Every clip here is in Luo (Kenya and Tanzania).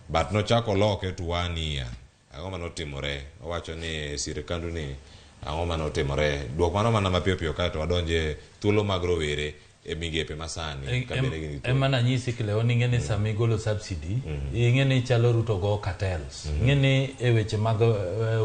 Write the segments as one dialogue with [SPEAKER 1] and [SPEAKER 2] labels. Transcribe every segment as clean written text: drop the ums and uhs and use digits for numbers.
[SPEAKER 1] But nochako oloke to one year. Ang'o mane otimore? Owacho ni e sirkandu ni ang'o mane otimore? Duok mano mana mapiyo piyo kaeto wadonje thuolo mag rowere e migepe masani ka bende gin gi thuolo.
[SPEAKER 2] Ema nanyisi Cleo ni ing'e ni sama igolo subsidy ing'e ni chalo Ruto go cartels. Ing'e ni e weche mag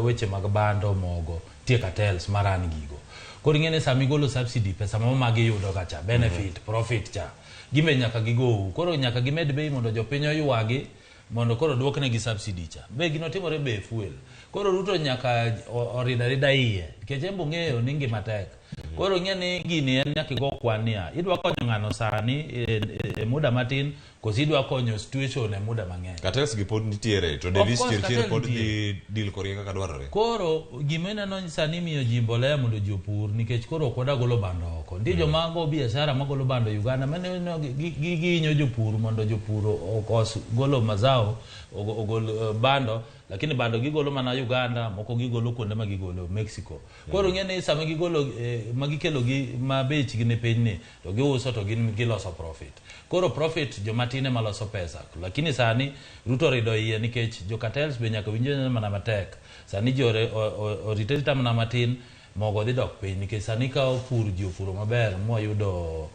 [SPEAKER 2] weche mag bando mogo nitie cartels ma run gigo. Koro ing'e ni sama igolo subsidy pesa moro ma giyudo ga cha benefit profit cha gin be nyaka gigou. Koro nyaka gimed bei mondo jopiny oywagi mondo koro duoknegi subsidy cha. Be gino timore be e fuel. Koro Ruto nyaka orid arida iye nikech en be ong'eyo ni ngima tek. Koro ing'e ni gini en nyaka igo kwan niya, idwa konyo ng'ano sani e, e, e muda matin koso idwa konyo situation e muda mang'eny.
[SPEAKER 1] Cartels gi pod nitiere to
[SPEAKER 2] Of
[SPEAKER 1] Davis
[SPEAKER 2] course,
[SPEAKER 1] Chirchir
[SPEAKER 2] cartel
[SPEAKER 1] pod
[SPEAKER 2] nitie.
[SPEAKER 1] dhi deal kodgi kaka dwarore.
[SPEAKER 2] Koro gima ineno sani imiyo ji mbolea mondo ji opur nikech koro ok wada golo bando oko. Nitie joma go biashara magolo bando Uganda maneno gihinyo jopur mondo jopur okos golo mazao ogol bando lakini bando gigolo mana Uganda moko gigolo kuonde ma gigolo Mexico. Koro ing'e ni sama gigolo ma gikelo gi ma bechgi ni piny ni to giuso to gin giloso profit. Koro profit joma tin ema loso pesa. Lakini sani Ruto orido iye nikech jo cartels be nyaka winj mana matek. Sani ji orite arita mana matin mogo dhi dok piny nikech sani ka opur ji opuro maber mwayudo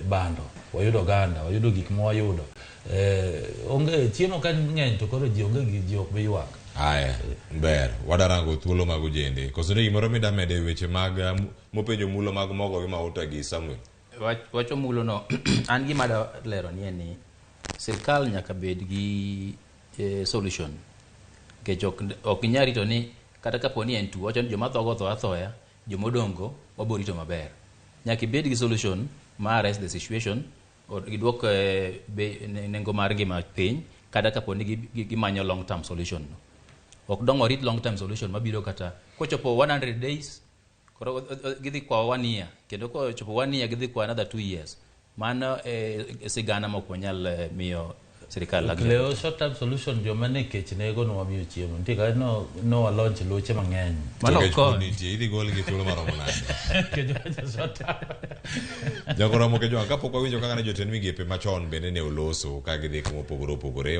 [SPEAKER 2] bando, wayudo oganda, wayudo gik mwayudo. Onge chiemo ka ng'eny to koro ji onge gi ji ok bi ywak.
[SPEAKER 1] Aya, ber. Wadarango thuolo mag ojende. Koso nitie gimoro mida medo e weche mag mopenjo mulo mag mogo gi mauta gi Samuel?
[SPEAKER 3] Wach, wach omulo no an gima adwa lero ni en ni sirkal nyaka bed gi solution nikech ok, ok ginyal rito ni kata kapo ni en tuo wacho ni joma tho go tho athoya jomodong' go wabo rito maber nyaka ibed gi solution ma arrest the situation or giduok nengo mar ngima piny kata kapo ni gimanyo long term solution no ok dong orit long term solution mabiro kata kochopo 100 days koro gidhi kwawa one year kendo kochopo one year gidhi kwawa another 2 years mano e sigana ma ok wanyal miyo sirikal luxury.
[SPEAKER 2] Cleo short term solution joma ne kech nego ne wamiyo chiemo. Nitie kaka no wa launch loche mang'eny.
[SPEAKER 3] Mano
[SPEAKER 1] To kech pod
[SPEAKER 3] kony.
[SPEAKER 1] nitie, idhi gol gi thuolo maromo nade?
[SPEAKER 2] Kech wacho short term.
[SPEAKER 1] Jakoromo Kejwang', kapok wawinjo kaka ne jotend migepe machon bende ne oloso ka gidhi kuma opogore opogore.